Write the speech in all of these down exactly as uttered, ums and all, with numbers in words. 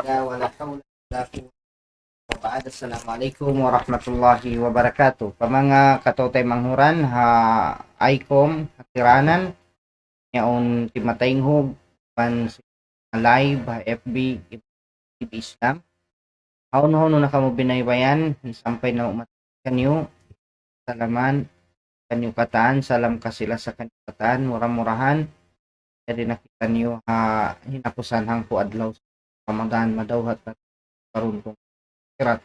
ولا حول ولا قوة. وبعد، السلام عليكم ورحمة الله وبركاته. Pa manga kataw-taymanghuran ha ICOM, ha Tiranan, yaun timataynghug, pan live ha FB, Islam. Hawnu-hawnu na kamu binaybayan, sampay na umat kaniyu, salaman, kaniyu katan, salam kasi-lasa kaniyu katan, mura-murahan, jadi na kitaniyu ha hinapusan hangpu' adlaw Ramadan, madawhat na paruntung akhirat.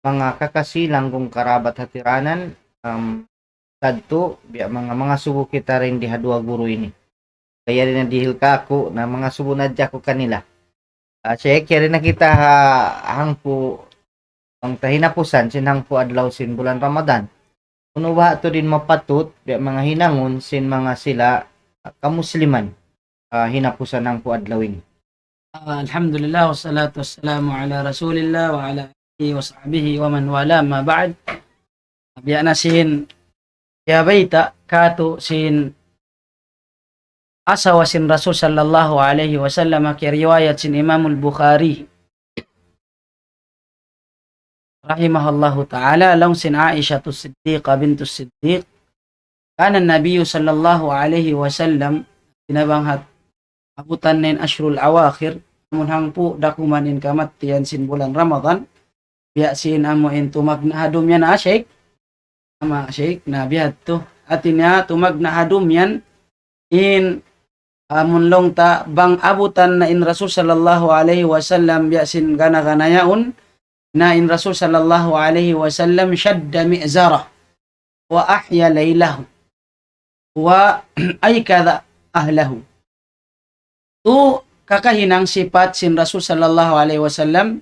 Manga kakasi, langgong karabat ha Tiranan, um, sadtu, biya' manga, mangasubu kita dayn di ha duwa guru ini. Kaya di' na dihil kaku', na mangasubu na hadja aku kanila. Ah, Sheikh, yari na kita ha hangpu', bang ta hinapusan sin hangpu' adlaw sin bulan Ramadan. Unu baha' tuud in mapatut, biya' manga hinangun sin manga sila, ah, kamusliman, ah, hinapusan hangpu' adlaw ini. Ah, alhamdulillah, wassalatu wassalamu ala rasulillah wa ala alihi wa sahbihi wa man wala, amma ba'd. Biya' na sin kiyabayta' katu' sin asawa sin Rasul sallallahu alayhi wasallam, kiyariwayat sin Imamul Bukhari rahimahullahu ta'ala, laung sin Aisha Siddiqah bintu Siddiq, كان النبي صلى الله عليه وسلم, tinabang hat abutan na in ashrul awakhir, amun hangpu' dakuman in kamattiyan sin bulan Ramadan, biya' sin amu in tumagna' ha dum yan, ah, Sheikh? Ama, Sheikh, na biya' tu. Hati niya, tumagna' ha dum yan, in, amun laung ta, bang abutan na in Rasul sallallahu alayhi wasallam, biya' sin gana-gana yaun, na in Rasul sallallahu alayhi wasallam, شد مئزره وأحيا ليله وأيقظ أهله. Tu kakahinang sipat sin Rasul sallallahu alayhi wasallam,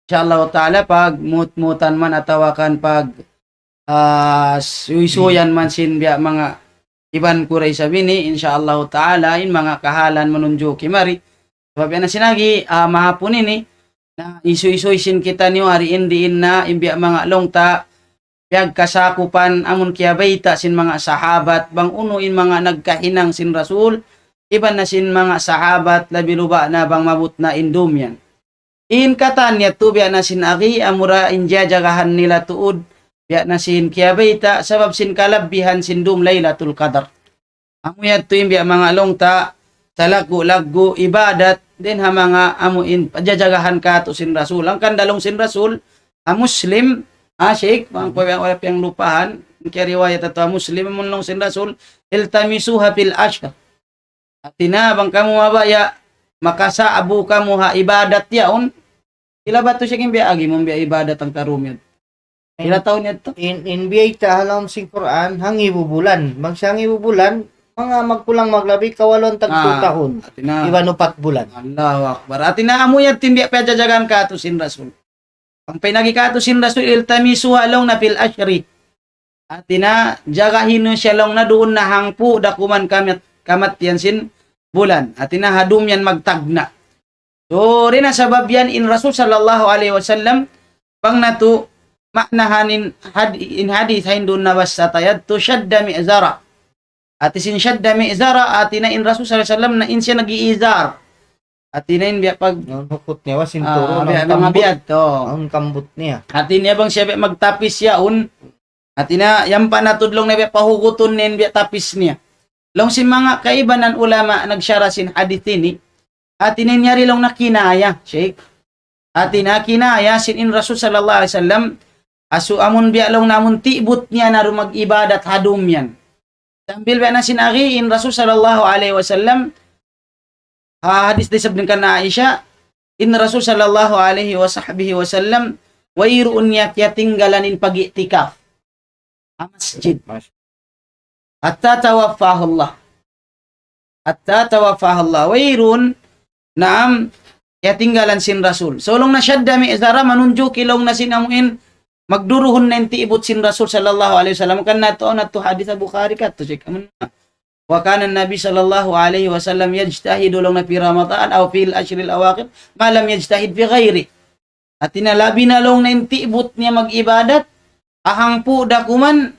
insha Allah ta'ala, pag mut-mutan man atawa kan pag, ah, suysuyan man sin biya' manga iban ku da isab ini, insha Allah ta'ala, in manga kahalan manunjuki mari. Sabab yan na sin agi, ah, mahapun ini, na isu-isu sin kitaniyu hari in diin na, in biya' manga laung ta, piyagkasakupan amun kiyabayta' sin manga sahabat, bang unu in manga nagkahinang sin Rasul, iban na sin manga sahabat, labi luba na bang maabut na in dum yan. In katan yadtu biya' na sin agi, amura in jajagahan nila tuud, biya' na sin kiyabayta', sabab sin kalabbihan sin dum Laylatul Qadar. Amu yadtu in biya' manga laung ta, salaggu'-laggu' ibadat, dayn ha manga amu in jajagahan katu' sin Rasul. Hangkan da laung sin Rasul, ha Muslim, ha, Sheikh, bang ku biya' wala' piyanglupahan, in kiyariwayat yadtu ha Muslim, amun laung sin Rasul, التمسوها في العشر. Hati niya, bang kamu mabaya', makasa'bu kamu ha ibadat yaun, ila batu siya in biya' agi mu biya' ibadat hangka dum yan. Ila tahun yadtu? In, in biyayta' ha lawm sin Qur'an, hangibu bulan. Bang siya hangibu bulan, manga magkulang maglabi, kawaluan tagtū Ah, tahun. Hati niya. Iban upat bulan. Allahu Akbar. Hati niya, amu yadtu in biya' piyajajagahan katu' sin Rasul. Bang painagi katu' sin Rasul, التمسوها laung niya في العشر. Hati niya, jagahi niyu siya laung niya duun na hangpu' dakuman kamat-, kamattiyan sin bulan. Hati niya, ha dum yan magtagna'. So, dayn ha sabab yan in Rasul sallallahu alayhi wasallam, bang natu' maanahan in had-, in hadith ha hinduun nabassa ta yadtu, شد مئزره. Hati sin شد مئزره, hati niya in Rasul sallallahu alayhi wasallam na in siya nag-iizar. Hati niya in biya' pag Naun hukut niya, wa sinturu, Ah, naun biya' kambut. Biya' to. Naun kambut niya. Hati niya bang siya biya' magtapis yaun. Hati niya, yan pa natu' laung niya biya' pahugutun niya in biya' tapis niya. Laung sin manga kaibanan ulama nagsara sin hadith ini. Hati niya in yari laung niya kinaya, Sheikh. Hati niya kinaya sin in Rasul sallallahu alayhi wasallam, asu amun biya' laung niya amun ti'but niya na duun mag-ibadat ha dum yan. Sambil biya' na sin agi in Rasul sallallahu alayhi wasallam, ha hadith da isab dayn kan Aisha, in Rasul sallallahu alayhi wa sahbihi wasallam, wayruun niya kiyatinggalan in pag-i'tikaf ha masjid. Mas- حتى توفاه الله. حتى توفاه الله. Wayruun, naam, kiyatinggalan sin Rasul. So, laung niya شد مئزره, manunjuki laung niya sin amu in, magduruhun na in ti'but sin Rasul sallallahu alayhi wasallam. Kan natu', natu' hadith Bukhari katu', Sheikh. Amun na. وكان النبي صلى الله عليه وسلم يجتهد laung niya في رمضان أو في العشر الأواخر ما لم يجتهد في غيره. Hati niya labi na laung niya in ti'but niya mag-ibadat, ha hangpu' dakuman,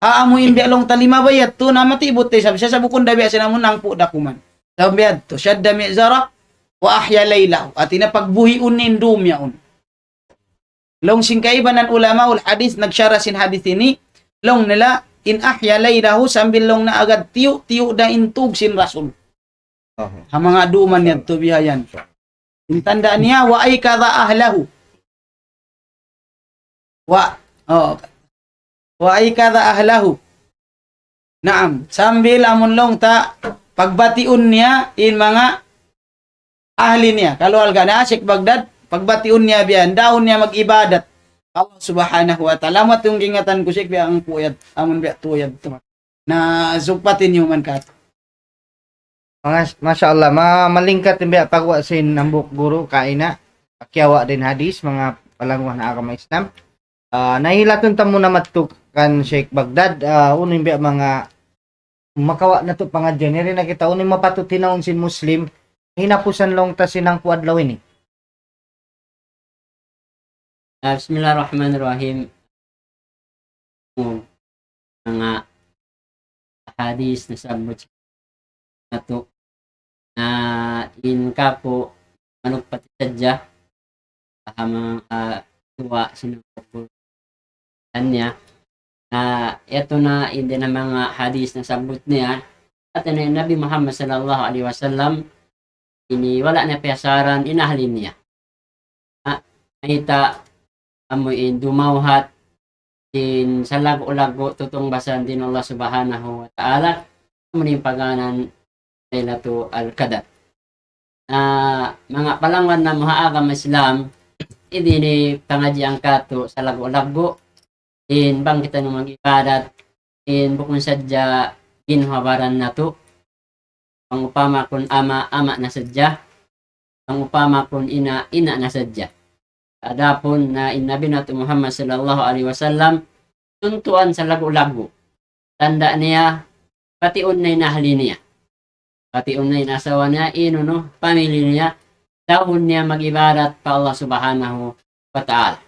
ha amu in biya' laung ta limabay yadtu na mati'but ta isab siya sa' bukun da biya' sin amun hangpu' dakuman. Sa' biya' yadtu, شد مئزره, وأحيا ليله. Hāti niya pagbuhiun niya in dum yaun. Laung sin kaibanan ulamaul hadith nagsyarah sin hadith ini, laung nila, in أحيا ليله, sambil laung niya agad tiyu'-tiyu' da in tug sin Rasul. Aha. Ha manga duman niya tubihayan. In tanda' niya, وأيقظ أهله. Wa, oh. وأيقظ أهله. Naam, sambil amun laung ta, pagbatiun niya in manga ahli niya. Kaluarga niya, Sheikh Baghdad, pagbatiun niya biya', daun niya mag-ibadat. Allah Subhanahu wa Ta'ala, amu in kaingatan ku, Sheikh, biya' ang puyat, amun biya' tuyat tu. Na, sugpatin niyu man katu'. Mas-, Masha Allah, ma-, malingkat in biya' pagwa sin hambuuk guru kaina, pakiyawa' dayn ha hadith, manga palangguan ha agama Islam. Ah, nahilatun ta muna madtu kan Sheikh Baghdad, ah, unu in biya' manga makawa' natu' pangadjian, yari na kita, unu in mapatut hinangun sin Muslim, hinapusan laung ta sin hangpu' adlaw ini. Ah, bismillahirrahmanirrahim. Manga hadith nasabbut natu'. Na in kāku' manugpat sadja, ha manga, ah, duwa sin hangpu' niya. Na, yadtu na in dayn ha manga hadith nasabbut niya, hāti niya Nabi Muhammad sallallahu alayhi wasallam, ini wala' niya piyasaran in ahli niya. Ah, mayta' amu in dumawhat sin salaggu'-laggu' tutungbasan dayn Allah Subhanahu wa Ta'ala, amu in pagngānan Laylatul Qadar. Na, manga palangguan namu' ha agama Islam, ini in pangadjian katu' salaggu'-laggu', in bang kitaniyu mag-ibadat, in bukun sadja ginhawa-baran natu', bang upama kun ama', ama' na sadja, bang upama kun ina', ina' na sadja. Adapun na in Nabi natu' Muhammad sallallahu alayhi wasallam, tuntuan salaggu'-laggu'. Tanda' niya, patiun na in ahli niya. Patiun na in asawa niya, in unu, pamili niya, dahun niya mag-ibadat pa Allah Subhanahu wa Ta'ala.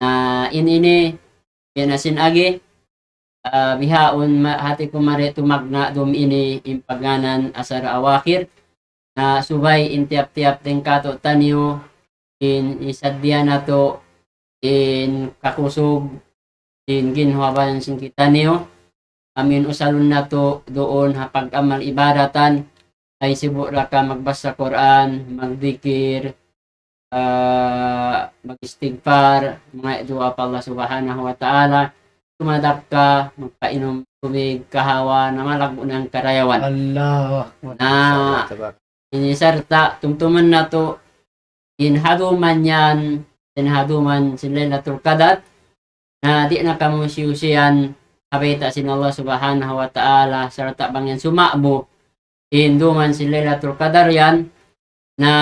Na in ini, biya' na sin agi, ah, bihaun ma-, hāti ku mari tumagna' dum ini in pagngānan Ashara Awakhir. Na subay in tiyap-tiyap dayn kātu'niyu, in isadiya natu', in kakusug, in ginhawa-baran sin kitaniyu, amu in usalun natu' duun ha pag-amal ibadatan, ay sibu' da ka magbasa Qur'an, magdikir, ah, mag-istighfar, manga duwaa pa Allah Subhanahu wa Ta'ala, tumadakka, magpainum tubig, kahawa, na malaggu' na in karayawan. Allahu Akbar. Na, Masha Allah, tabarak. Ini sarta', tumtuman natu', in ha duman yan, in ha duman sin Laylatul Qadar, na di' na kamu siyusiyan ha bayta' sin Allah Subhanahu wa Ta'ala, sarta' bang yan suma'bu, in duman sin Laylatul Qadar yan, na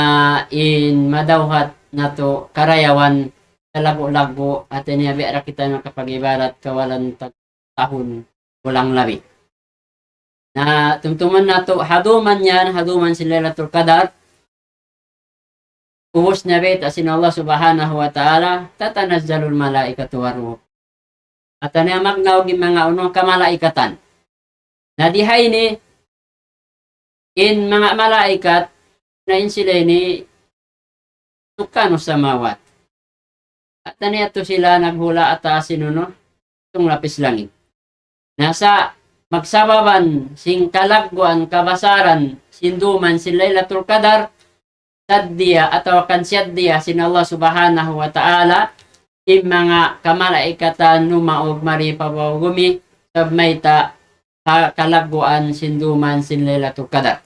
in madawhat natu' karayawan salaggu'-laggu', hāti niya biya' da kita nakapag-ibadat kawalan tag tahun kulang labi. Na tumtuman natu', ha duman yan, ha duman sin Laylatul Qadar, ubus na bayta' sin Allah Subhanahu wa Ta'ala, تتنزل الملائكة والروح. Hāti niya magnaug in manga unu kamalaikatan. Na di ha ini, in manga malaikat, na in sila ini, سكان السماوات. Hāti niya yadtu sila naghula' ha taas sin unu, hitung lapis langit. Na sa' magsababan sin kalagguan kabasaran sin duman sin Laylatul Qadar, saddiya atawa kan siyaddiya sin Allah Subhanahu wa Ta'ala, in manga kamalaikatan numaug mari pa babaw gumi, sabab mayta' ha kalagguan sin duman sin Laylatul Qadar.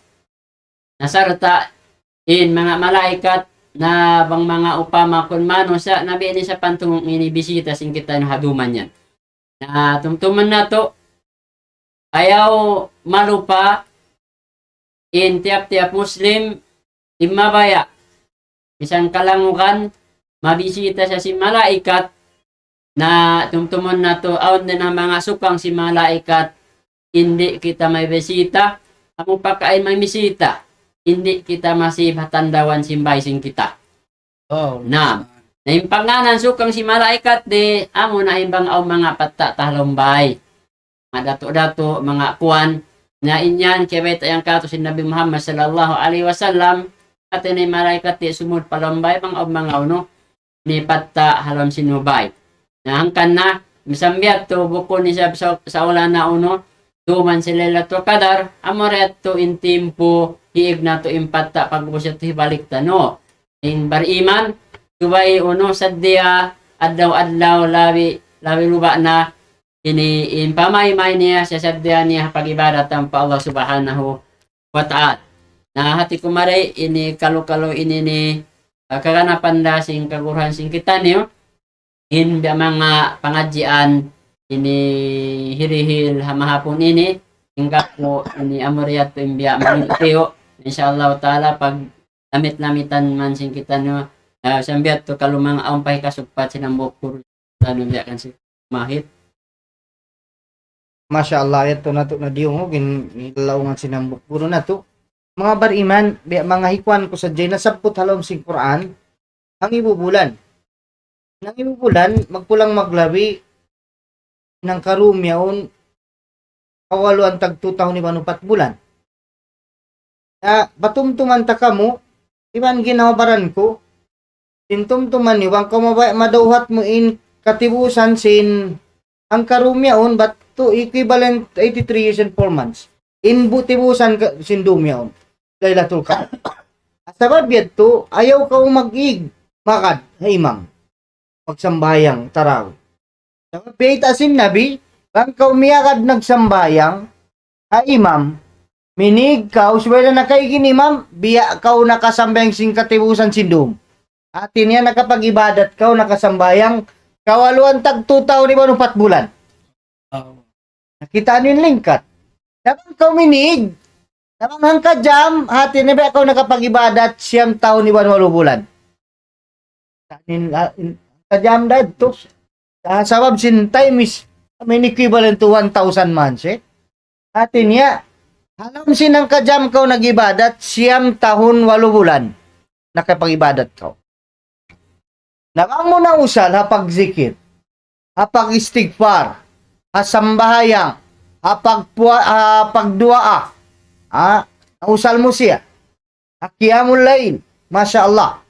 Na sarta' in manga malaikat na bang manga upama kun manusiya' na biya' ini sa' pantungung ini bisita sin kita ha duman yan. Na tumtuman natu', ayaw malupa in tiyap-tiyap Muslim, in mabaya'. Misan kalangugan, mabisita siya sin malaikat, na tumtuman natu', awn dayn ha manga sukang sin malaikat, di' kita mabisita, amu pakain mamisita, di' kita masibat tandawan sin bāy sin kita. Oh. Na, na in pagngānan sukang sin malaikat di', amu na in bang awn manga patta' ha lawm bāy. Manga datu'-datu', manga kuwan. Na in yan, kiyabayta' yan katu' sin Nabi Muhammad sallallahu alayhi wasallam, Hati niya malaikat di' sumud pa lawm bay, manga, manga unu, ini patta' ha lawm sin ubay. Na hangkan na, misan biya' tu bukun isab sa, sa ula na unu, duman sin Laylatul Qadar, amura yadtu in timpu, hiig natu' in patta' pag'ubus yadtu hibalik tanu. In bariman, subay unu sadja, adlaw-adlaw, labi, labi luba na, ini in pamaymay niya, sasadja niya pag-ibadatan pa Allah Subhanahu wa Ta'ala. Na hati ku mari, ini kalu-kalu ini ni, ah, kaganapan da sin kaguruhan sin kitaniyu, in biya' manga pangadjian ini hirihil ha mahapun ini, hangkan ku ini amura yadtu in biya' manga tiyu', insya Allah Ta'ala pag lamit-lamitan man sin kitaniyu, ah, sambiya' tu kalu manga awn pa hikasugpat sin hambuuk guru taniyu biya' kan sin mahit. Masha Allah, yadtu natu' na diyungug in, in laungan sin hambuuk guru natu'. Manga bariman, biya' manga hikuan ku sadja in nasabbut ha lawm sin Qur'an, hangibu bulan. Hangibu bulan, magkulang maglabi, in hangkarum yaun, kawaluan tagtu tahun iban upat bulan. Na, patumtuman ta kamu, iban ginhawa-baran ku, sin tumtuman niyu, bang kaw mabaya' madawhat mu in katibusan sin hangkarum yaun, bat tu equivalent eighty-three years and four months. In bu tibusan ka, sin dum yaun. Laylatul Qadr. Sabab yadtu, ayaw kaw mag-ig, magad, ha imam. Magsambahayang tarawih. Sabab bayta' sin Nabi, bang kaw miyagad nagsambahayang, ha imam, minig kaw, subay da nakaig in imam, biya' kaw nakasambahayang sin katibusan sin dum. Hati niya nakapag-ibadat kaw, nakasambahayang, kawaluan tagtu tahun iban upat bulan. Aw. Nakita' niyu in lingkat. Na bang kaw minig, na bang hangka jam, hati niya biya' kaw nakapag-ibadat siyam tahun iban walu bulan. Sa' in, ah, in, hangka jam da yadtu. Ah, sabab sin time is, I mean, equivalent to one thousand months, eh. Hati niya, ha lawm sin hangka jam kaw nag-ibadat, siyam tahun walu bulan, nakapag-ibadat kaw. Na bang mu nausal ha pagzikir, ha pag-istighfar, ha sambahayang, ha pagpua-, ha pagduwaa, ha, nausal mu siya. Ha qiyamul layl, masha Allah.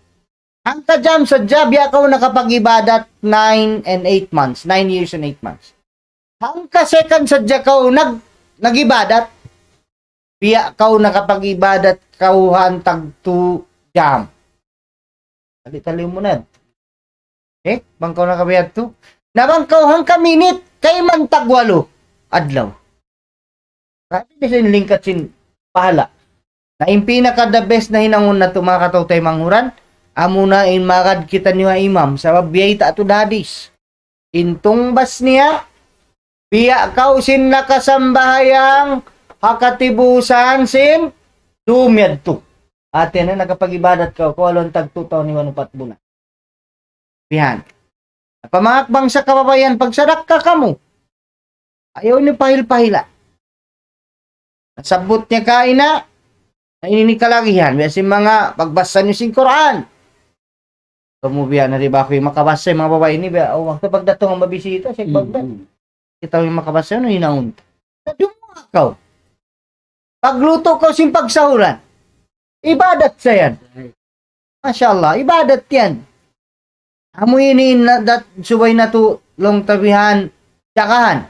Hangka jam sadja biya' kaw nakapag-ibadat nine and eight months, nine years and eight months. Hangka second sadja kaw nag-, nag-ibadat, biya' kaw nakapag-ibadat kaw hantag two jam. Tali-tali mu na. Eh, bang kaw nakabiyat tu. Na bang kaw hangka minit, kayman tagwalu adlaw. Grabe di sin lingkat sin pahala. Na in pinaka the best na hinangun natu' manga kataw-taymanghuran, amuna in magad kitaniyu ha imam, sabab biyayta' tu hadis. In tungbas niya, biya' kaw sin nakasambahayang ha katibusan sin dum yadtu. Hati niya nakapag-ibadat kaw, kawaluan tagtu tahun iban upat bulan. Bihan. Apa manga bangsa kababayan, pagsadakka kamu. Ayaw niyu pahil-pahila. Nasabbut niya kaina, na ini in kalagihan, biya' sin manga pagbasa niyu sin Qur'an. Kamu biya' na di' ba aku in makabasa, manga babai ini, biya', oh, waktu pagdatung ang mabisita, sa' Hmm, pagda-, hmm. Kita in makabasa, unu in hinangun? Duwaa kaw. Paglutu kaw sin pagsahuran. Ibadat sa yan. Masha Allah, ibadat yan. Amu ini na, dat, subay natu' laung ta bihan, tsakahan.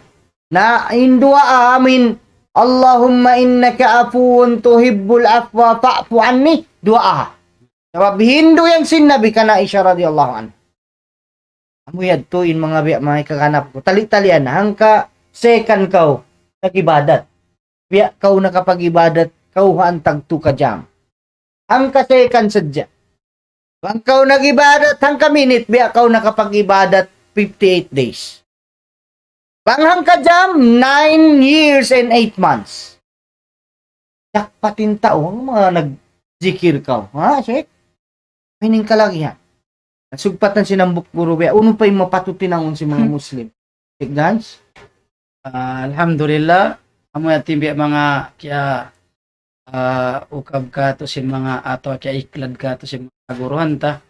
Na in duwaa amu in, "Allahumma innaka afuwun tuhibbul afwa fa'fu anni," duwaa. Sabab hindu' yan sin Nabi kan Aisha radiyallahu anha. Amu yadtu in manga biya' manga kaganap ku. Tali-talian, hangka second kaw nag-ibadat. Biya' kaw nakapag-ibadat, kaw hantag tu ka jam. Hangka second sadja. Bang kaw nag-ibadat, hangka minit, biya' kaw nakapag-ibadat fifty-eight days. Bang hangka jam, nine years and eight months. Dakpat in tau, ang manga nag-zikir kaw. Ha, Sheikh? Mining kalagihan. Sugpatan sin hambuuk guru biya', unu pa in mapatut hinangun sin manga Muslim? Sheikh Gans? Ah, alhamdulillah, amu yadtu in biya' manga kiya, ah, ukab katu' sin manga atawa kiya iklad katu' sin manga kaguruhan ta.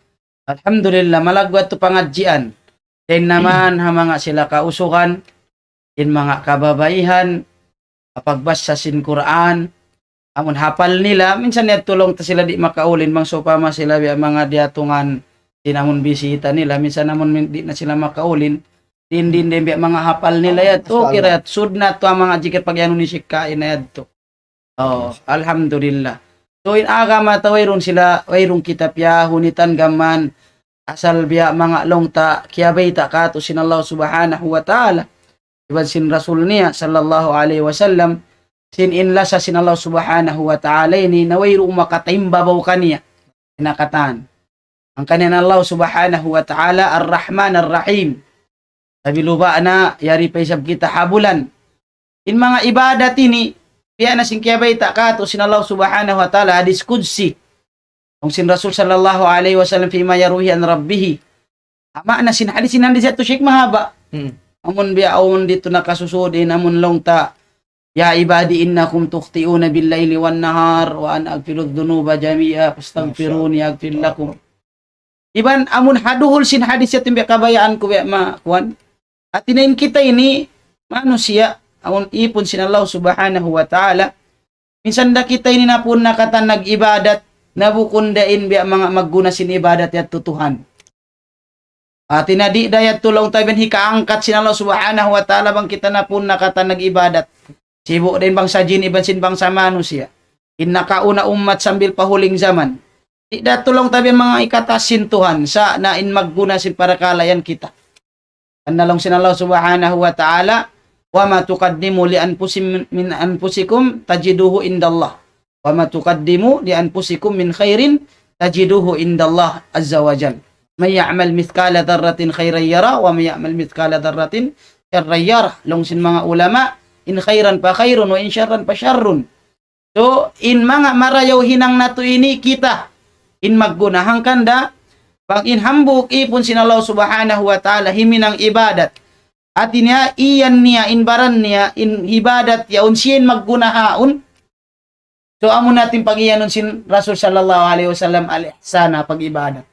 Alhamdulillah, malaggu' yadtu pangadjian. Dayn naman ha manga sila kausugan, in manga kababaihan, ha pagbasa sin Qur'an, amun hapal nila, minsan yadtu laung ta sila di' makaulin, bang sawpama sila biya' manga diyatungan, sin amun bisita nila, minsan amun min-, di' na sila makaulin, din, din, din, biya' manga hapal nila yadtu, okay ra, sud na tu manga jikir pag-anu ni Sheikh kaina yadtu. Oh, alhamdulillah. So, in agama ta wayruun sila, wayruun kita piyahunitan gam mayan asal biya' manga laung ta kiyabayta' katu' sin Allah Subhanahu wa Ta'ala. Iban sin Rasul niya, sallallahu alayhi wasallam, sin in lasa sin Allah Subhanahu wa Ta'ala ini, na wayruun makataimbabaw kaniya. Kinakatan. Hangkan in Allah Subhanahu wa Ta'ala, Ar-Rahman Ar-Rahim. Sabi luba na, yari pa isab kita ha bulan. In manga ibadat ini, biya' na sin kiyabayta' katu' sin Allah Subhanahu wa Ta'ala, hadis Qudsi. Laung sin Rasul sallallahu alayhi wasallam, فيما يرويه عن ربه. Ama na sin hadis, sin hadis yadtu Sheikh mahaba'. Hmm. Amun biya' awn ditu nakasusud in amun laung ta, يا عبادي إنكم تخطئون بالليل والنهار وأنا أغفر الذنوب جميعا فاستغفروني أغفر لكم. Iban amun ha duhul sin hadis yadtu biya' kabayaan ku biya' ma-, kuwan. Hati niya in kita ini manusiya', amun ipun sin Allah Subhanahu wa Ta'ala. Minsan da kita ini na pun na katan nag-ibadat, na bukun da in biya' manga magguna sin ibadat yadtu Tuhan. Hati niya di' da yadtu laung ta biya' hikaangkat sin Allah Subhanahu wa Ta'ala bang kita na pun na katan nag-ibadat. Sibu' da in bangsa jin iban sin bangsa manusiya'. In nakauna ummat sambil pa huling jaman. Di' da yadtu laung ta biya' manga hikataas sin Tuhan, sa' na in magguna sin parakala' yan kita. Karna' laung sin Allah Subhanahu wa Ta'ala, وما تقدموا لأنفسكم من، من أنفسكم تجدوه عند الله. وما تقدموا لأنفسكم من خير تجدوه عند الله عز وجل. من يعمل مثقال ذرة خيرا يره، ومن يعمل مثقال ذرة شرا يره. Laung sin manga ulama, in khairan fa khairun, wa in sharran fa sharrun. So, in manga marayaw hinang natu' ini kita, in magguna hangkan da, bang in hambuuk ipun sin Allah Subhanahu wa Ta'ala, himinang ibadat. Hati niya, iyan niya, in baran niya, in ibadat yaun, siya in magguna haun. So, amu na in pag-iyanun sin Rasul sallallahu alayhi wasallam al-ihsana pag-ibadat.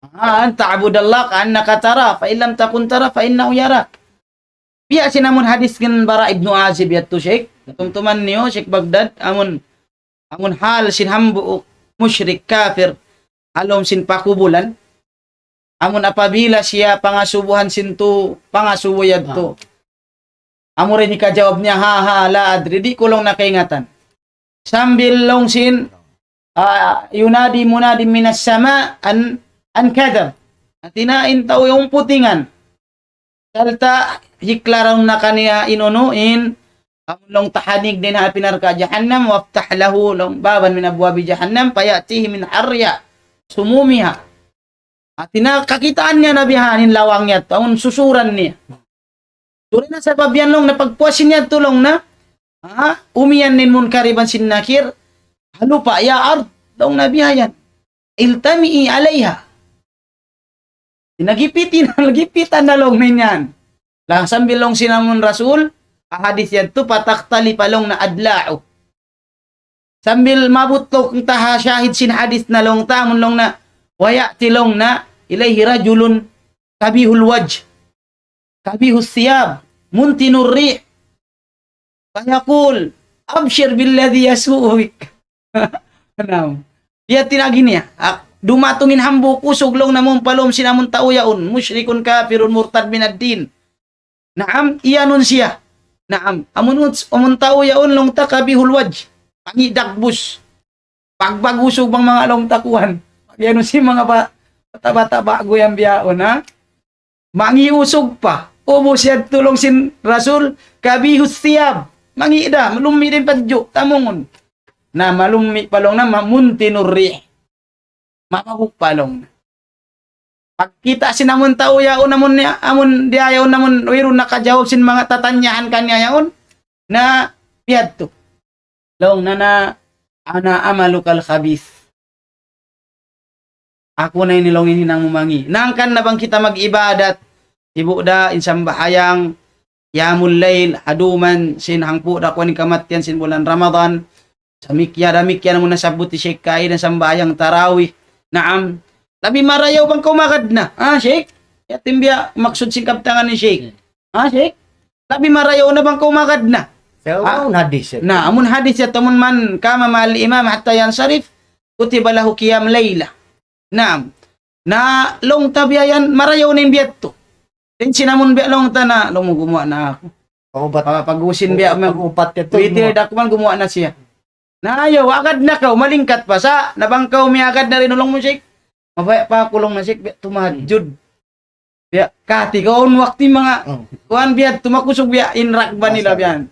أن تعبد الله كأنك تراه، فإن لم تكن تراه فإنه يراك. Biya' sin amun hadis kan Bara ibnu Azib yadtu, Sheikh. Tumtuman niyu, Sheikh Baghdad, amun, amun hal sin hambuuk mushrik kafir, ha lawm sin pakubulan. Amun apabila siya pangasubuhan sin tu, pangasubu yadtu. Amu ra in hikajawab niya, ha, ha, la adri, di' ku laung na kaingatan. Sambil laung sin, ah, ينادي مناد من السماء أن، أن كذب. Hati niya in tau yaun putingan. Sarta' hiklaran na kaniya in unu in, amun laung ta hanig dayn ha api narka' jahannam, وافتح له laung baban من أبواب جهنم فيأتيه من حرها وسمومها. Hati niya kakitaan niya na biya' ha yan in lawang yadtu, amun susuran niya. Tuud na sabab yan laung na pagpuas niya yadtu laung na, ha? Umiyan in Munkar iban sin Nakir, ha lupa', يا أرض, laung na biya' ha yan. التمئي عليها. Nagipitan, nagipitan na laung niya yan. Laung sambil laung sin amun Rasul, ha hadis yadtu, فتختلف laung na أضلاعه. Sambil maabut laung ta ha shahid sin hadis na laung ta, amun laung na, ويأتي laung na, إليه رجل قبيح الوجه، قبيح الثياب، منتن الريح، فيقول: أبشر بالذي يسوء بك. Naam. Biya' ha yan niya. Ah, dumatung in hambuuk usug laung na mawn pa lawm sin amun tau yaun, mushrikun kafirun murtad minad din. Naam, iyanun siya. Naam, amun, amun tau yaun laung ta قبيح الوجه. Mangi' dagbus. Pagbag usug bang manga laung ta kuwan. Iyanun sin manga ba-, bata'-bata' ba'gu yan bihaun, ha? Mangi' usug pa. Ubus yadtu laung sin Rasul, قبيح الثياب. Mangi' da, malummi' da in padju', tamungun. Na, malummi' pa laung na, ma-, منتن الريح. Mabaguk pa laung na. Pagkita' sin amun tau yaun, amun niya, amun diya yaun, amun wayruun nakajawab sin manga tatanyahan kaniya yaun, na piyadtu. Laung na na, أنا عملك الخبيث. Aku na ini laung in hinang mu mangi'. Hangkan na bang kita mag-ibadat, sibu' da in sambahayang, qiyamul layl, ha dum sin hangpu' da kuwan in kamattiyan sin bulan Ramadan. Damikkiyan, damikkiyan amun nasabbut hi Sheikh kaina sambahayang tarawih. Naam. Labi marayaw bang kaw magad na. Ha, Sheikh? Yadtu in biya' maksud sin kabtangan ni Sheikh. Ha, Sheikh? Labi marayaw na bang kaw magad na. Sa' awn hadith yan. Na, amun hadith yan, amun man kama ma'al imam hatta yansarif, kutiba lahu qiyam layla. Naam. Na laung ta biya' yan, marayaw na in biya' tu. Sin amun biya' laung ta na, laung mu gumuwa' na aku. Pag-ubat. Pag-usin biya' man. Pag-ubat yan tu, witir da aku man gumuwa' na siya. Na ayaw, agad na kaw, malingkat pa sa', na bang kaw miyagad na rin laung mu, Sheikh. Mabaya' pa aku laung mu, Sheikh, biya' tumahajjud. Biya', kati kaw, awn waktu manga, kuwan biya', tumakusug biya', in ragba nila biya'.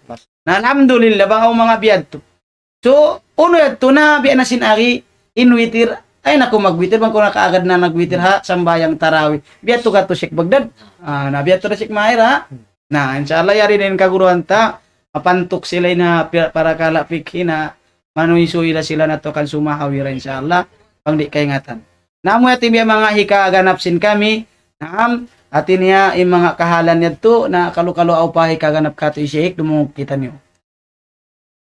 Na alhamdulillah, bang awn manga biya' tu. So, unu yadtu na, biya' na sin ari, in witir, ay naku, magwitir, bang ku nakaagad na nagwitir ha, sambahayang tarawih. Biya' tu katu Sheikh Baghdad. Ah, na biya' tu da Sheikh Mahir, ha? Na, insya Allah, yari na in kaguruhan ta, mapantuk sila in ha, pi-, parakala' fikhi na, manuysuy da sila natu' kan sumahawi ra, insya Allah, bang di' kaingatan. Na amu yadtu in biya' manga hikaganap sin kami, naam, hati niya in manga kahalan yadtu, na kalu-kalu aw pa hikaganap katu Sheikh, dumungug kitaniyu.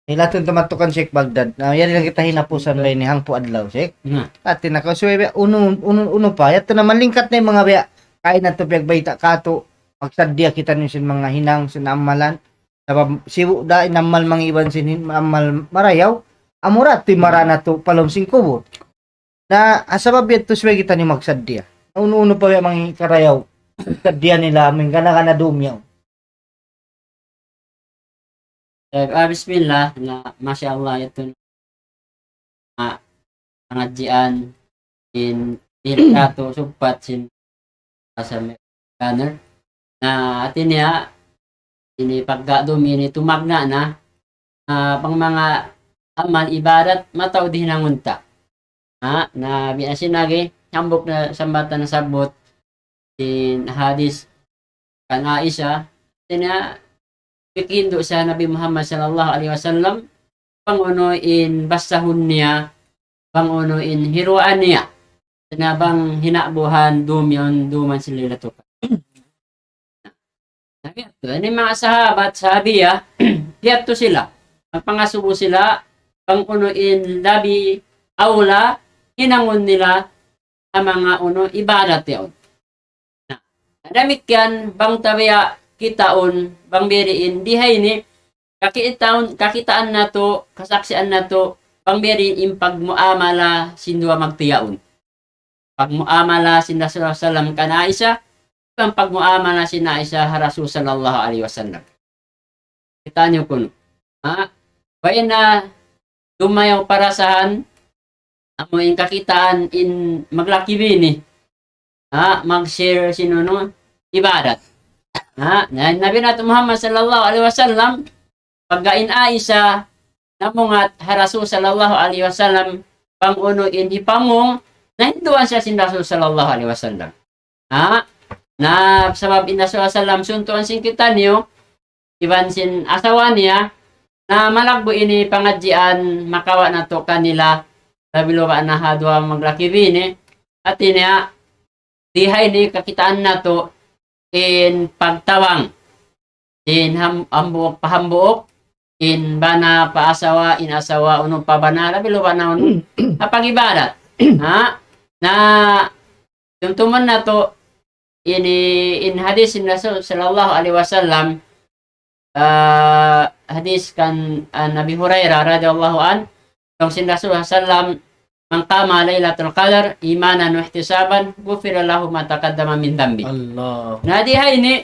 Hilatun ta matukan Sheikh Baghdad. Na, yari na kita hinapusan ba ini hangpu' adlaw, Sheikh? Na. Hati na kaw, suway biya', unu, unu, unu pa. Yadtu na malingkat na in manga biya'. Kaina tu piyagbayta' katu'. Magsaddiya kitaniyu sin manga hinang, sin amalan. Sabab sibu' da in amal manga iban sin hin-, amal marayaw. Amura timara natu' pa lawm sin kubul. Na, ah, sabab yadtu subay kitaniyu magsaddiya. Unu-unu pa biya' manga karayaw. Saddiya nila, amin gana-gana dum yaun. Eh, ah, bismillah, na, masya Allah, yadtu na, ah, pangadjian in, in katu' sugpat sin asa Amerikaner. Na, hati niya, ini pagka dum ini tumagna' na, ah, bang manga amal ibadat, mataud hinangun ta. Ha, na biya' sin lagi, hambuuk na sambatan nasabbut, sin hadith kan Aisha, hati niya, pikindu' sa Nabi Muhammad sallallahu alayhi wasallam, bang unu in basahun niya, bang unu in hiruan niya, na bang hina'buhan dum yaun duman sin Laylatul Qadr. Na biya' tu, ini manga sahabat, sahabiya, biya' tu sila. Magpangasubu sila, bang unu in labi awla, hinangun nila, ha manga unu ibadat yaun. Na, damikkiyan bang ta biya' kitaun, bang biya' diin, di ha ini, kakitaun, kakitaan natu', kasaksian natu', bang biya' diin in pagmuamala sin duwa magtiyaun. Pagmuamala sin Rasulullah sallam kan Aisha, iban pagmuamala sin Aisha ha Rasul sallallahu alayhi wasallam. Kita' niyu kunu'. Ha? Bang na dumayaw parasahan, amu in kakitaan in maglaki-bini. Ha? Mag-share sin unu, ibadat. Ha? Na, Nabi natu' Muhammad sallallahu alayhi wasallam, pagga in Aisha, namungat ha Rasul sallallahu alayhi wasallam, bang unu in hipamung, nahinduan siya sin Rasul sallallahu alayhi wasallam. Ha? Na, sabab in Rasul sallam suntuan sin kitaniyu, iban sin asawa niya, na malaggu' ini pangadjian makawa' natu' kanila, labi luba na ha duwa maglaki-bini, hati niya, di ha ini kakitaan natu' in pagtabang. Sin ham-, hambuuk pa hambuuk, in bana pa asawa, in asawa unu pa bana, labi luba na unu, ha pag-ibadat. Ha? Na, tumtuman natu', ini, in hadith sin Rasul sallallahu alayhi wasallam, ah, hadith kan, ah, Nabi Hurairah radiyallahu anhu, laung sin Rasul sallam, من قام ليلة القدر إيمانا واحتسابا غفر له ما تقدم من ذنبه. Allah. Na di ha ini,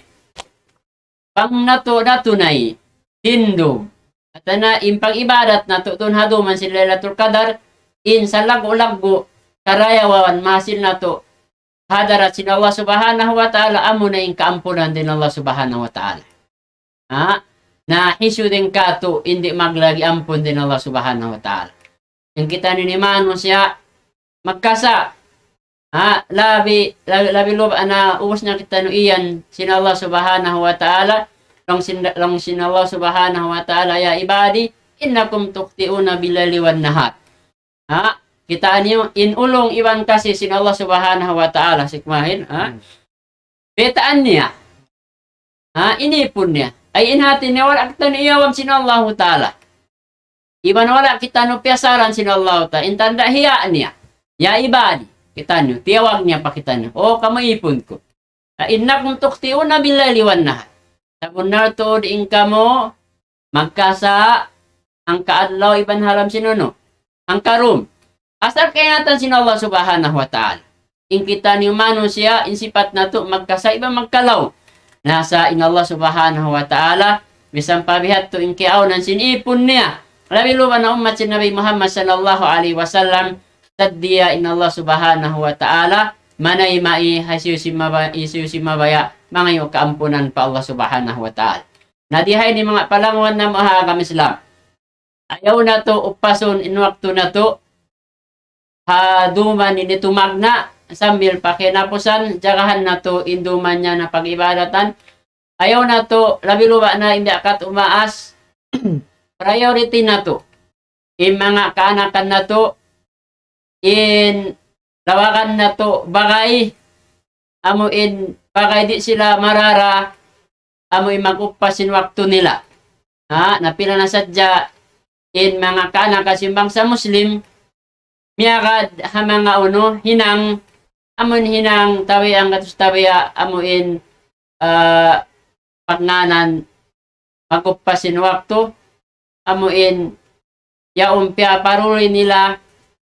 bang natu' natunay, tindug, atawa na in pag-ibadat natu' duun ha duman sin Laylatul Qadar, in salaggu'-laggu' karayawan mahasil natu' ha hadarat sin Allah Subhanahu wa Ta'ala, amuna in kaampunan dayn Allah Subhanahu wa Ta'ala. Ha? Na hisiyu dayn katu' in di' maglagi ampun dayn Allah Subhanahu wa Ta'ala. In kitaniyu ini manusiya' magkasa'. Ha? Labi, labi, labi luba na ubus na kitaniyu iyan sin Allah Subhanahu wa Ta'ala. Laung sin, laung sin Allah Subhanahu wa Ta'ala, يا عبادي إنكم تخطئون بالليل والنهار. Ha? Kitaa niyu, in ulung iban kasi sin Allah Subhanahu wa Ta'ala, sikmahin, ha? Hmm. Baytaan niya. Ha? Inipun niya. Ay in hati niya, wala' kitaniyu iyawam sin Allahu Ta'ala. Iban wala' kitaniyu piyasalan sin Allahu Ta'ala. In tanda' hiya' niya. يا عبادي. Kitaniyu, tiyawag niya pa kitaniyu. O kamu ipun ku. إنكم تخطئون بالليل والنهار. Sabunnal tuud in kamu Magkasa hangka adlaw iban ha lawm sin unu, hangka dum. Asal kaingatan sin Allah Subhanahu wa Ta'ala. In kitaniyu manusiya', in sipat natu' magkasa iban magkalaw. Na sa' in Allah Subhanahu wa Ta'ala, misan pa biya' hādtu in kiyaawnan sin ipun niya. Labi-labi na ummat sin Nabi Muhammad sallallahu alayhi wasallam, sadja in Allah Subhanahu wa Ta'ala, manayma' ha hisiyu-siyu mabaya', hisiyu-siyu mabaya', mangayu' kaampunan pa Allah Subhanahu wa Ta'ala. Na di ha ini manga palanguwan namu' ha agama Islam. Ayaw natu' uppasun in waktu natu', ha duman ini tumagna', sambil pa kahinapusan, jagahan natu' in duman niya na pag-ibadatan. Ayaw natu', labi-labi na in biya' katu' maas, priority natu'. In manga kaanakan natu', in lawagan natu' bagay, amu in bagay di' sila marara, amu in mag-uppas sin waktu nila. Ha, na pila na sadja in manga kaanakan sin bangsa Muslim, miyagad ha manga unu, hinang, amu in hinang tabiya' hanggatus tabiya', amu in, ah, pagngānan mag-uppas sin waktu, amu in yaun piyaparuli nila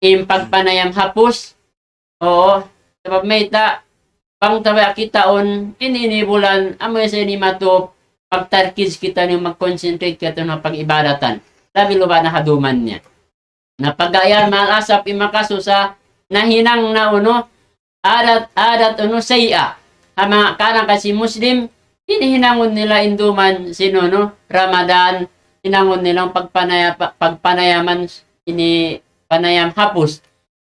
in pagpanayam hapus. Oo, sabab mayta', bang tabiya' kitaun, ini, ini bulan, amu in sa ini matup, magtarkiz kitaniyu, mag-concentrate kitaniyu ha pag-ibadatan. Labi-labi na ha duman niya. Na pagga yan, ma'al asaf, in makasusa, nahinang na unu, adat, adat unu, sayyi'a. Ha manga kaanakan sin Muslim, ini hinangun nila in duman sin unu, Ramadan, hinangun nila pagpanaya-, pa-, pagpanayaman ini panayam hapus.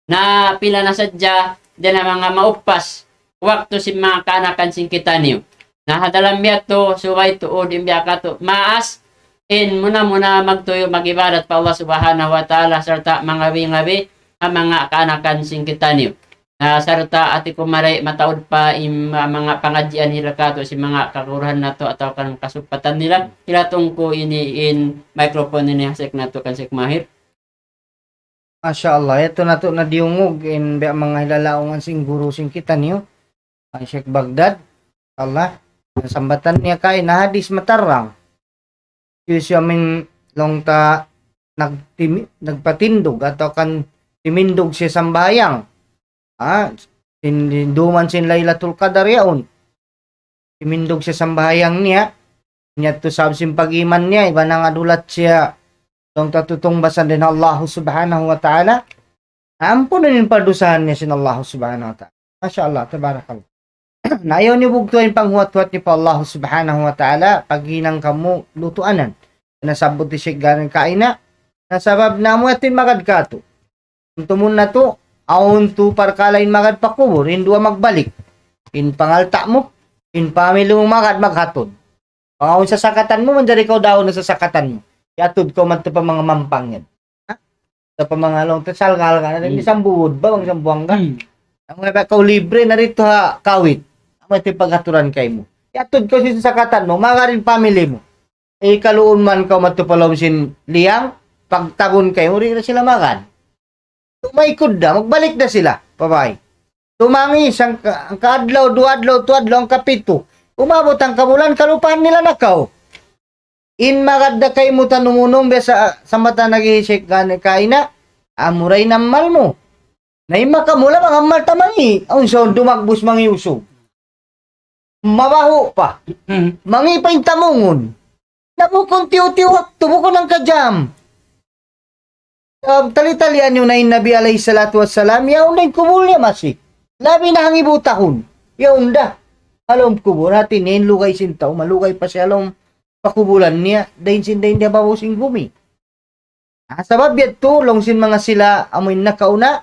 Na pila na sadja, dayn ha manga mauppas, waktu sin manga kaanakan sin kitaniyu. Na ha dalam biya' tu, subay tuud in biya' katu', maas, in muna-muna magtuyu' mag-ibadat pa Allah Subhanahu wa Ta'ala, sarta' mangabi-ngabi, ha manga kaanakan sin kitaniyu. Na sarta' ati ku mari mataud pa in ma-, manga pangadjian nila katu' sin manga kaguruhan natu' atawa kan kasugpatan nila. Hilatung ku ini in microphone ini ha Sheikh natu' kan Sheikh Mahir. Masha Allah, yadtu natu' na diyungug in biya' manga hilalaungan sin guru sin kitaniyu, kan Sheikh Baghdad. Allah, sambatan niya kaina hadis matarrang. Hisiyu-siyu amu in laung ta nagtimi-, nagpatindug atawa kan timindug siya sambahayang. Ha? Sin, duman sin Laylatul Qadar yaun. Timindug siya sambahayang niya. Niya tu sabab sin pag-iman niya, iban nangadulat siya laung ta tutungbasan dayn ha Allah Subhanahu wa Ta'ala. Ampunun in pardusahan niya sin Allah Subhanahu wa Ta'ala. Masha Allah, tabarakallah. Na ayaw niyu bugtuan in panghuwat-huwat niyu pa Allah Subhanahu wa Ta'ala, paghinang kamu lutuanan. Nasabbut hi Sheikh Garin kaina, na sabab na amu yadtu in magad katu'. Tumtumun natu', awn tu parkala' in magad pa kubul, in duwa magbalik. In pangalta' mu, in pamili mu magad maghatud. Awn sasakatan mu, manjari kaw daun na sasakatan mu. Iyatud kaw madtu pa manga mampang yan. Ha? Sa pa manga laung ta Salgal ka na rin, Hmm. Sambuud ba, bang Sambuanga? Hmm. Amu na ba kaw libre na didtu ha Kawit. Amu yadtu in paghaturan kaymu. Iyatud kaw sin sasakatan mu, magad in pamili mu. Ikaluun man kaw madtu pa lawm sin liyang, pagtagun kaymu, di' na sila magad. Tumaykud da, magbalik da sila, pa bāy. Tumangis, hangka, hangka adlaw, duwa adlaw, tu adlaw, hangka pitu. Umabut hangka bulan, kalupahan nila na kaw. In magad da kaymu tanumunung, biya' sa mata nag-i-check gani kaina, amu ra in amal mu. Na in makamula, mangamal ta mangi', awn sa dumagbus mangi' usug. Mabahu' pa. Mm. Mangi' pa in tamungun. Na bukun tiyu'-tiyu' waktu, bukun hangka jam. Ah, tali-talian niyu na in Nabi alayhi salatu wassalam, yaun da in kubul niya masi. Labi na hangibu tahun. Yaun da. Ha lawm kubul, hati niya in lugay sin tau, malugay pa siya ha lawm pakubulan niya, dayn sin, dayn di ha babaw sin gumi. Ah, sabab yadtu, laung sin manga sila, amu in nakauna,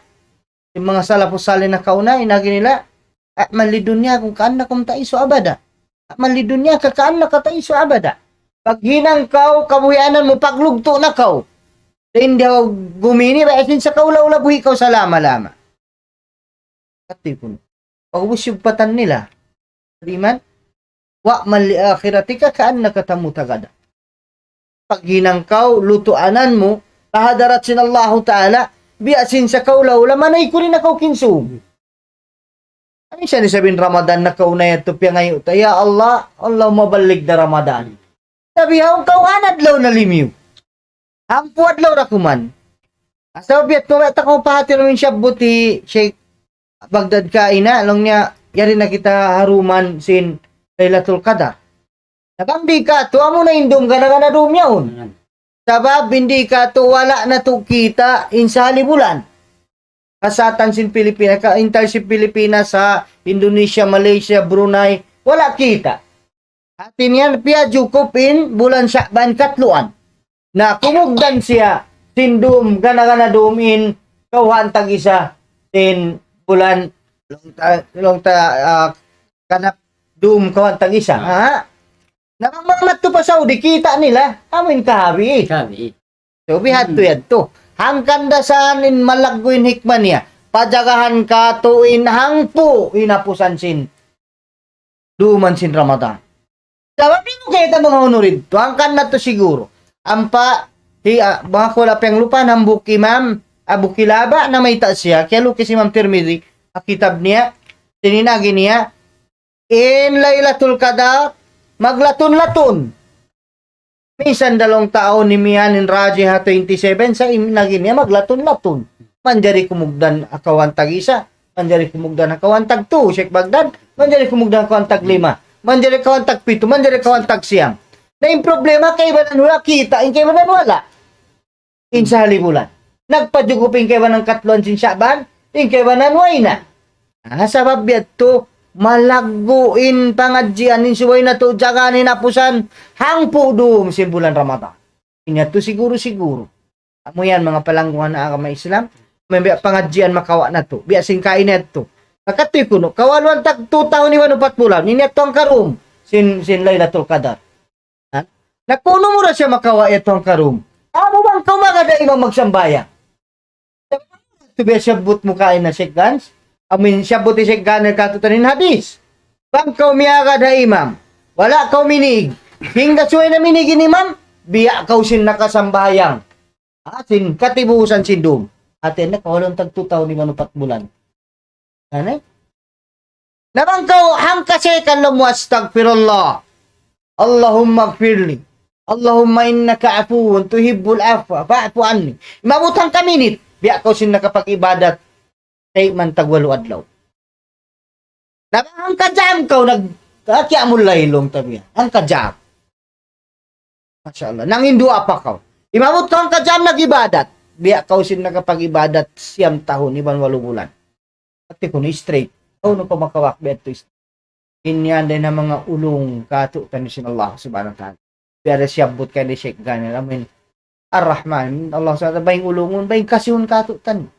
sin manga salafus salih nakauna, in agi nila, "اعمل لدنياك كأنك تعيش أبدا. اعمل لدنياك كأنك تعيش أبدا." Paghinang kaw, kabuhianan mu, paglugtu' na kaw. Dayn di ha gumi ini, biya' sin sa kaula-ula buhi' kaw salama-lama. Katipun. Pag'ubus siyugpatan nila. Iman? "واعمل لآخرتك كأنك تموت غدا." Paghinang kaw, lutuanan mu, pa hadarat sin Allahu Ta'ala, biya' sin sa kaula-ula, manaykud na kaw kinsum. Amu in sa ini sabab in Ramadan nakauna yadtu piyangayu' ta, "Ya Allah, Allahumma ballighna Ramadan." Nabi, hawnu kaw anad law na limiyu. Hangpu' adlaw ra kuman. Asa biya' tu, ta kaw pahati namin siya buti Sheikh Baghdad kaina, laung niya, yari na kita ha dum sin Laylatul Qadar. Na bang di' katu', amu na in dum, gana-gana dum yaun. Sabab, di' katu', wala' natu' kita' in sahali bulan. Kasatan sin Pilipinas, ka, intal sin Pilipinas ha Indonesia, Malaysia, Brunei, wala' kita'. Hati niya, piyajukup in bulan Sha'ban katluan. Na kumugdan siya sin dum, gana-gana dum in kawhaan tag-isa sin bulan, laung ta, laung ta, ah, kanap dum kawhaan tag-isa, ha? Na bang madtu pa Saudi, kita' nila, amu in kahabi. Kahabi. So, bihadtu yadtu. Hangkan da sa in malaggu' in hikmah niya. Pajagahan katu' in hangpu' hinapusan sin duman sin Ramadan. Sabab di' mu kita' manga unu didtu. Hangkan natu' siguru. Ampa, hi, ah, bang aku wala' piyanglupa, hambuuk imam, Abu Kilaba, namayta' siya, kiyalukis Imam Tirmidhi, ha kitab niya, sin in agi niya, in Laylatul Qadar, maglatun-latun. Minsan da laung ta awn imiyan in rajih ha twenty-seven, sa' in agi niya maglatun-latun. Manjari kumugdan ha kawhaan tag-isa, manjari kumugdan ha kawhaan tagtu, Sheikh Baghdad, manjari kumugdan ha kawhaan taglima, manjari kawhaan tagpitu, manjari kawhaan tagsiyam. Na in problema, kaibanan wala' kita', in kaibanan wala'. In sahali bulan. Nagpajukup in kaibanan katluan sin Sha'ban, in kaibanan way na. Ah, sabab yadtu, malaggu' in pangadjian, in subay natu' jagaan hinapusan, hangpu' dum sin bulan Ramadan. In yadtu siguru-siguru. Amu yan, manga palanggungan ha agama Islam, may biya' pangadjian makawa' natu', biya' sin kaina yadtu. Makatuy kunu', kawaluan tag tu tahun iban upat bulan, in yadtu hangkarum, sin, sin Laylatul Qadar. Ha? Na kunu' mu ra siya makawa' yadtu hangkarum. Amu bang kaw magad ha imam magsambahayang. Tu biya' siyabbut mu kaina Sheikh Gans. Amin siyabbut hi Sheikh Gans katu'taniyu in hadis. Bang kaw miyagad ha imam. Wala' kaw minig. Hangkan subay na minig in imam. Biya' kaw sin nakasambahayang. Ha, sin katibusan sin dum. Hati niya kawaluan tag tu tahun iban upat bulan. Anu? Na bang kaw hangka second laung mu, "Astaghfirullah. Allahumma ighfirli. Allahumma innaka afuwun tuhibbul afwa fa'fu anni." Imabut hangka minit, biya' kaw sin nakapag-ibadat, kay man tag walu adlaw. Na bang hangka jam kaw nag-, ah, qiyamul layl laung ta biya'. Hangka jam. Masha Allah. Nangin duwaa pa kaw. Imabut kaw hangka jam nag-ibadat. Biya' kaw sin nakapag-ibadat siyam tahun iban walu bulan. Hati kunu' straight. Kaw nu kaw makawa' biya' tu straight. In yan dayn ha manga ulung katu'taniyu sin Allah Subhanahu wa Ta'ala. Biya' da siyabbut kan hi Sheikh Ganel. Amin. Ar-Rahman. Allah Subhanahu wa Ta'ala. Bayng ulungun, bayng kasihun katu'taniyu.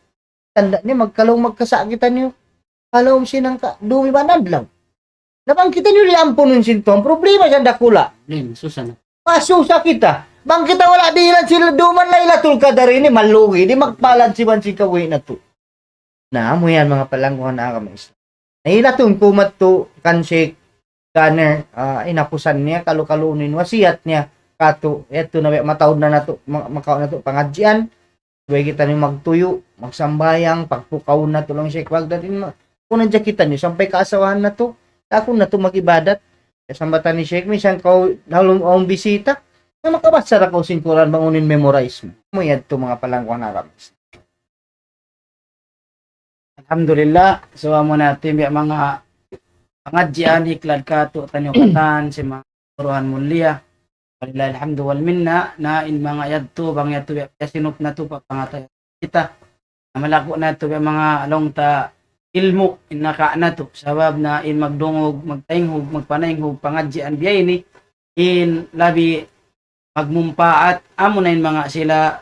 Tanda' niya magkalaum magkasa' kitaniyu. Kalaum sin hangka dum iban adlaw. Na bang kitaniyu di' ampunun sin Tuhan, problema yan dakula'. Hmm, susah na. Masusa kita. Bang kita wala' dihilan sin duman Laylatul Qadar ini, malugi, di' magpalad siban sin kabuhi' natu'. Na, amu yan manga palangguhan ha agama Islam. Na, hilatun ku madtu kan Sheikh Gunner, ah, hinapusan niya, kalu-kalu in wasiyat niya, katu', yadtu na mataud na natu', ma-, makawa' natu' pangadjian, subay kitaniyu magtuyu', magsambahayang, pagpukawun natu' laung Sheikh Baghdad, in ma-, kunu' hadja kitaniyu, sampay kaasawahan natu', takun natu' mag-ibadat. Kaya sambatan ni Sheikh, minsan kaw, nalung awn bisita, na makabasa da kaw sin Qur'an, bang unu in memorize mu. Amu yadtu manga palangguhan ha agama Islam. Alhamdulillah, subay mu na timbi manga pangadjian hiklad katu'taniyu katan sin manga guruhan mulia. Walillahil hamdu wal minna, na in manga yadtu, bang yadtu biya' sinup natu' pa pangatayan kita. Na malaggu' natu' biya' manga laung ta ilmu', in naka' natu'. Sabab na in magdungug, magtainghug, magpanainghug, pangadjian biya' ini, in labi magmumpaat, amu na in manga sila,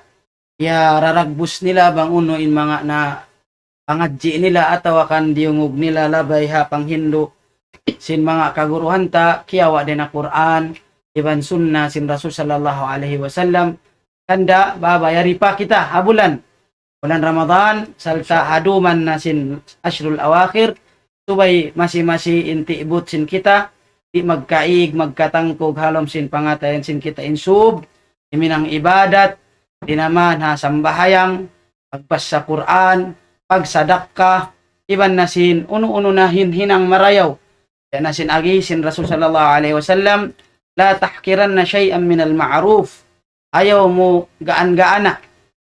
ya raragbus nila bang unu in manga na pangadji' nila atawa kan diyungug nila labay ha panghindu' sin manga kaguruhan ta, kiyawa' dayn ha Qur'an, iban sunnah sin Rasul sallallahu alayhi wasallam, kanda' baba yari pa kita ha bulan bulan Ramadan, sarta' ha duman na sin ashrul awakhir, subay masi-masi in ti'but sin kita, di' magkaig, magkatangkug ha lawm sin pangatayan sin kita in sub, himinang ibadat, di' na man ha sambahayang, pagbasa Qur'an, pagsadakka, iban na sin unu-unu na hinhinang marayaw. Biya' na sin agi sin Rasul sallallahu alayhi wasallam, لا تحقرن شيئا من المعروف. Ayaw mu gaan-gaana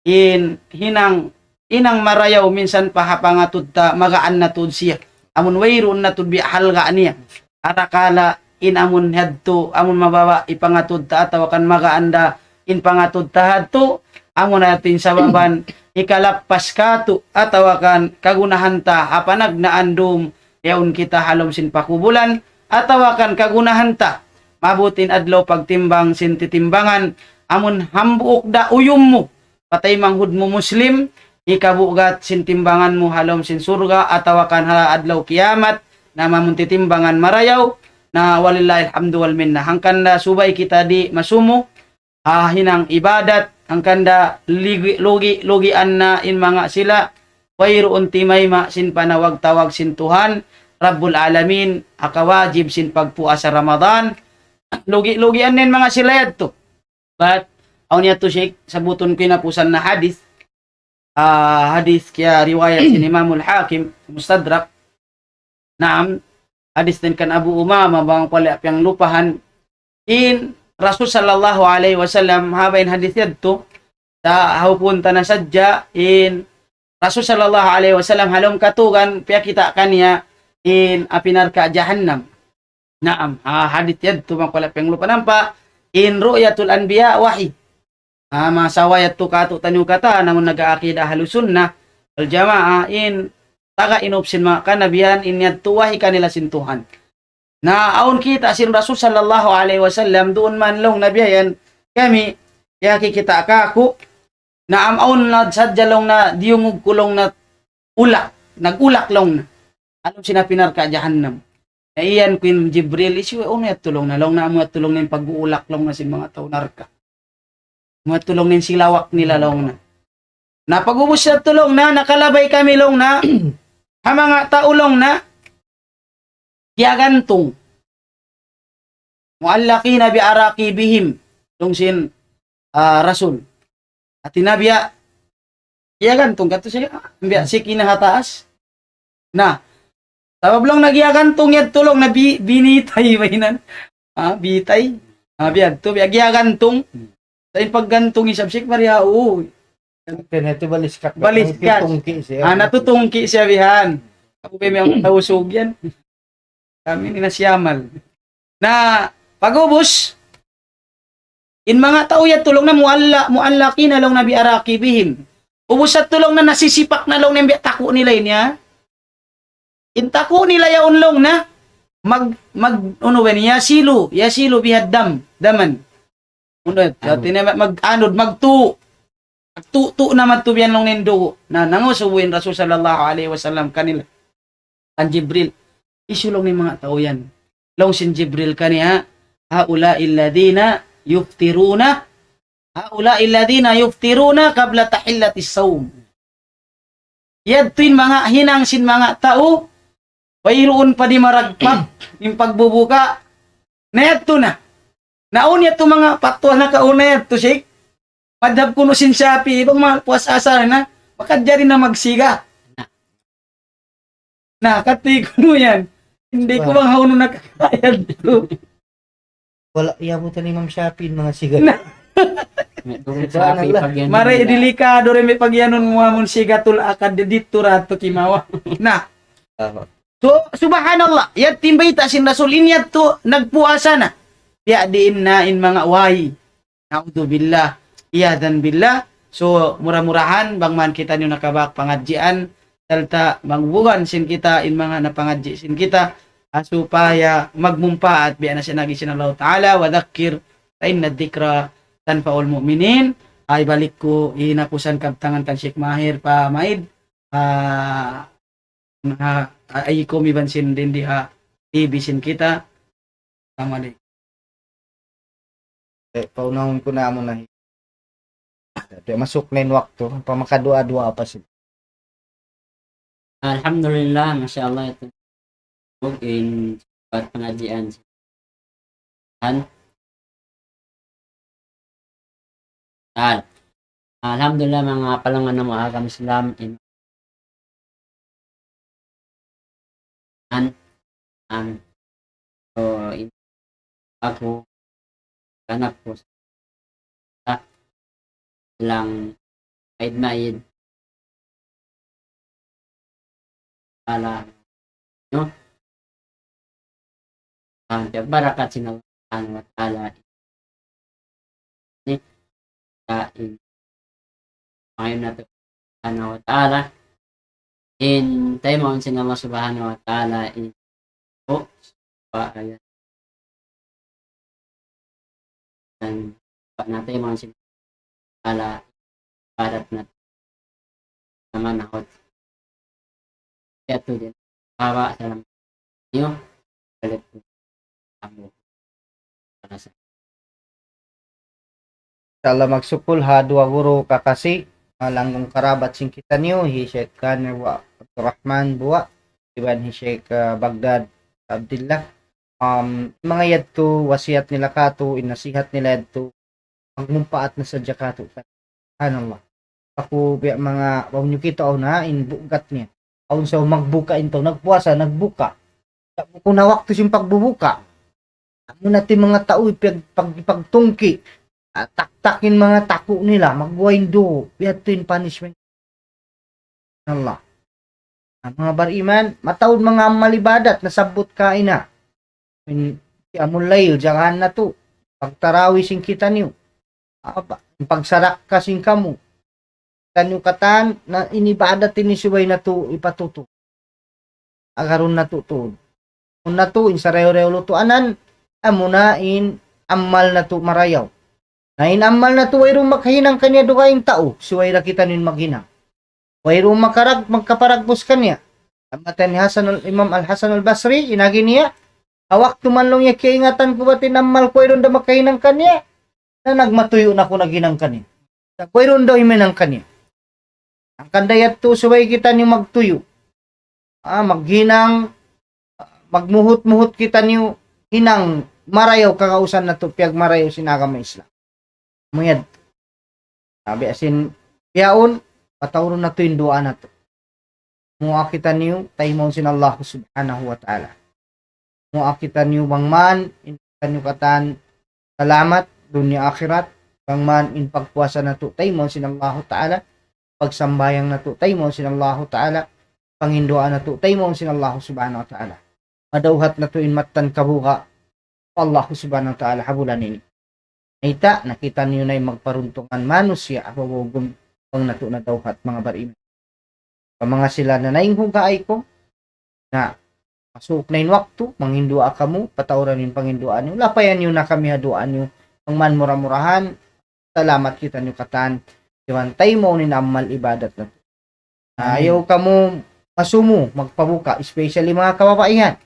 in hinang, hinang marayaw minsan pa ha pangatud ta, magaan na tuud siya. Amun wayruun na tuud biya' halga' niya. Arakala' in amun hadtu, amun mababa' in pangatud ta atawa kan magaan da in pangatud ta hadtu, amun hadtu in sababan hikalappas katu' atawa kan kagunahan ta ha panagnaan dum yaun kita ha lawm sin pakubulan, atawa kan kagunahan ta maabut in adlaw pagtimbang sin titimbangan, amun hambuuk da uyum mu pa taymanghud mu Muslim, hikabugat sin timbangan mu ha lawm sin surga' atawa kan ha adlaw kiyamat, na amun titimbangan marayaw, na walillahil hamdu wal minna. Hangkan da subay kita di' masumu ha hinang ibadat, hangkan da ligi-, lugi-, lugian na in manga sila, wayruun timayma' sin panawag-tawag sin Tuhan Rabbul Alamin, ha kawajib sin pagpuasa Ramadan, lugi-, lugian na in manga sila yadtu. Bat, awn yadtu, Sheikh, sabutun ku in hinapusan na hadith, ah, hadith kiyariwayat sin Imamul Hakim, Mustadrak. Naam, hadith dayn kan Abu Umama, bang ku wala' piyanglupahan, in Rasul sallallahu alayhi wasallam, haba in hadith yadtu, sa' hawpun ta na sadja, in Rasul sallallahu alayhi wasallam, ha lawm katugan, piyakita' kaniya, in api narka' jahannam. Naam, ha, hadith yadtu, bang ku wala' piyanglupahan ampa, in ru'yatul anbiya, wahi. Ah, masawa yadtu katu' taniyu katan, amun nag-aakidah Ahlus Sunnah wal Jamaah, in taga inup sin manga kanabihan, in yadtu wahi kanila sin Tuhan. Na awn kita' sin Rasul sallallahu alayhi wasallam, duun man laung niya biya' yan, kami, piyakikita' kaku', naam awn na sadja laung niya, diyungug ku laung niya, ulak, nag-ulak laung niya. Ha lawm sin api narka' jahannam. Na iyan ku in Jibril, hisiyu, unu yadtu laung niya, laung niya amu yadtu laung niya in pag-uulak laung niya sin manga tau narka'. Amu yadtu laung niya in silawak nila laung niya. Na pag-ubus yadtu laung niya, nakalabay kami laung niya, ha manga tau laung niya, kiyagantung. معلقين بأراقيبهم. Laung sin, ah, Rasul. Hati niya biya', kiyagantung katu' siya, ah, biya' siki na ha taas. Na, sabab laung niya giyagantung yadtu laung niya bi-, binitay ba inan? Ah, bitay. Ah, biya' yadtu, biya' giyagantung. Sa' in paggantung isab, Sheikh Maria, oo. Kaya ito baliskat. Baliskat. Natutungki siya. Ah, natutungki siya bihan. Aku pa may tausug yan. Kami ni nasiyamal. Na, pag-ubus, in manga tau yadtu laung niya mualla-, معلقين laung niya بأراقيبهم. Ubus yadtu laung niya nasisipak na laung niya biya' taku' nila ini, ha? In taku' nila yaun laung niya, mag-, mag-, unu ba niya, يسيل, يسيل بها الدم, daman. Unu, hati niya mag-, mag-, anud, magtu-, magtu-tu na madtu biya' laung niya in dugu'. Na, nangasubu in Rasul sallallahu alayhi wasallam kanila. Kan Jibril, hisiyu laung niya in manga tau yan? Laung sin Jibril kaniya, هؤلاء الذين يفطرون، هؤلاء الذين يفطرون قبل تحلة الصوم. Yadtu in manga hinang sin manga tau, wayruun pa di' maragpak in pagbubuka, na yadtu na. Na awn yadtu manga patwa nakauna yadtu, Sheikh. Madhab kunu' sin Shafi'i, bang ma-, puas asar na, makajari na magsiga. Na, kati kunu' yan. Hindi ku bang hawnu nakakaya tu. Wala', iyabutan ni Imam Shafi'i in manga siga. Na. Subhanallah. Mari delikado rin in pagiyanun mu amun sigatul akad di didtu ra tu kimawa. Na. Aha. So, subhanallah. Yadtu in bayta' sin Rasul, in yadtu nagpuasa na. Biya' diin na in manga way. Na'udzubillah. Iyadhan billah. So, mura-murahan, bang man kitaniyu nakabak pangadjian, sarta' magbugan sin kita, in manga napangadji' sin kita, ah, supaya magmumpaat, biya' na sin agi sin Allahu Ta'ala, وذكر فإن الذكرى تنفع المؤمنين. Ay, balik ku, hinapusan kabtangan kan Sheikh Mahir pa maid, ah, ha, ay, ikum iban sin dindi ha T V sin kita. Assalamu alaykum. Eh, paunahun ku na muna. Di' masuk na in waktu, pa makaduwa-duwa pa sila. Alhamdulillah, masha Allah, itu. Bug in pat pangadjian. Han? Al-, Alhamdulillah, manga palangga' namu' ha agama Islam, in, an, an, so, in, aku, anak ku sa' ilang maid-maid. Ala, no? Ang barakat sin Allah Subhanahu wa Ta'ala. Ini, sa' in, pangayu' natu' Subhanahu wa Ta'ala. In taymaun sin Allah Subhanahu wa Ta'ala in, oh, pa, ayan. Dan, pa, na taymaun sin Allah Ta'ala, ibadat natu'. Naman ako. Kaya tu din. Haba, salam. Iyo. Balik ko. Amo. Para sa Insya Allah, magsukul ha duwa guru kakasi, ha langgung karabat sin kitaniyu, hi Sheikh Kanir Buwa Abdurrahman Buwa, iban hi Sheikh, ah, Baghdad Abdullah. Um, manga yadtu wasiyat nila katu', in nasihat nila yadtu, magmumpaat na sadja katu'. Subhanallah. Aku biya' manga, bang niyu kita' awn na, in bugat niya. Awn sa magbuka in tau, nagpuasa, nagbuka. Sa' bukun na waktu sin pagbubuka. Amu na ti manga tau, ipag-, pag-, pagtungki. Ah, taktak in manga taku' nila, magwa in dugu'. Biya' tu in punishment. Allah. Ah, manga bariman, mataud manga amal ibadat, nasabbut kaina. In, qiyamul layl, jagahan natu'. Pagtarawi sin kitaniyu. Apa, in pagsarakka sin kamu. Kitaniyu katan, na in ibadat ini subay natu' ipatutu. Agarun natu' tuud. Amun natu', in sarayaw-rayaw lutuanan, amuna in amal natu' marayaw. Na in amal natu' wayruun makahinang kaniya dugaing tau, subay da kitaniyu in maghinang. Wayruun makarag-, magkaparagbus kaniya. Amu yadtu in Hasan al-, Imam Al-Hasan Al-Basri, in agi niya, ha waktu man laung niya kiyaingatan ku bat in amal ku wayruun da makahinang kaniya, na nagmatuyu' na aku naghinang kaniya. Sa' wayruun daw himinang kaniya. Hangkan da yadtu subay kitaniyu magtuyu'. Ah, maghinang, magmuhut-muhut kitaniyu hinang marayaw kagausan natu' piyagmarayaw sin agama Islam. Amu yadtu. Sabi asin piyaun, pataurun natu' in duwaa natu'. Muwaa kitaniyu, taymaun sin Allah Subhanahu wa Ta'ala. Muwaa kitaniyu bang man, in kitaniyu katan salamat, dunya akhirat, bang man in pagpuasa natu', taymaun sin Allahu Ta'ala, pagsambahayang natu', taymaun sin Allahu Ta'ala, panginduwaa natu', taymaun sin Allahu Subhanahu wa Ta'ala. Madawhat natu' in mattan kabuga', pa Allahu Subhanahu wa Ta'ala ha bulan ini. Mayta', nakita' niyu na in magparuntungan manusiya', abaw gun-, bang natu' nadawhat manga bariman. Pa manga sila na nainghug ha ayku, na masuuk na in waktu, manghinduwaa kamu, patauran in panginduwaa niyu, lapayan niyu na kami ha duwaa niyu, bang man mura-murahan, salamat kitaniyu katan, iban taymaun in amal ibadat natu'. Amin. Ayaw kamu masumu, magpabuka, especially manga kababaihan.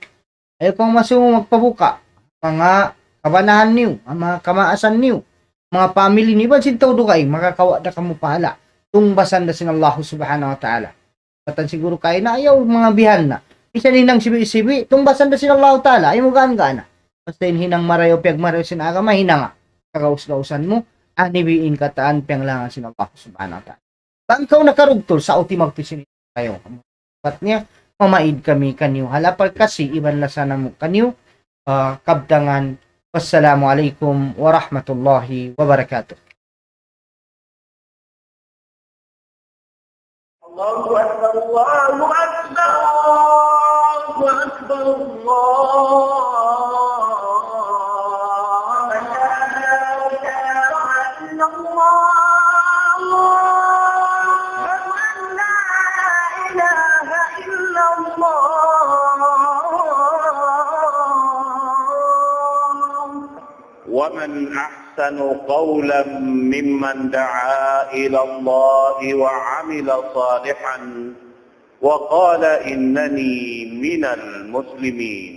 Ayaw kamu masumu, magpabuka, manga kabanahan niyu, manga kamaasan niyu, manga family niyu, iban sin tau dugaing, makakawa' da kamu pahala. Tungbasan da sin Allahu Subhanahu wa Ta'ala. Katan siguru kaina, ayaw manga bihan na. Bisan hinang sibi'-sibi', tungbasan da sin Allahu Ta'ala, ayaw mu gaan-gaan na. Basta in hinang marayaw, piyagmarayaw sin agama, hinanga. Kagaus-gausan mu, anibi in katan piyanglangan sin Allah Subhanahu wa Ta'ala. Bang kaw nakarugtul, sa' uti magpisin kayu. Bat niya, mamaid kami kaniyu. Ha lapal kasi, iban lasa namu' kaniyu, ah, kabtangan. Wassalamu alaykum warahmatullahi wabarakatuh. الله أكبر، الله أكبر، الله أكبر، الله أكبر. لا إله إلا الله. أشهد أن لا إله إلا الله. ومن أحسن قولا ممن دعا إلى الله وعمل صالحا وقال إنني من المسلمين.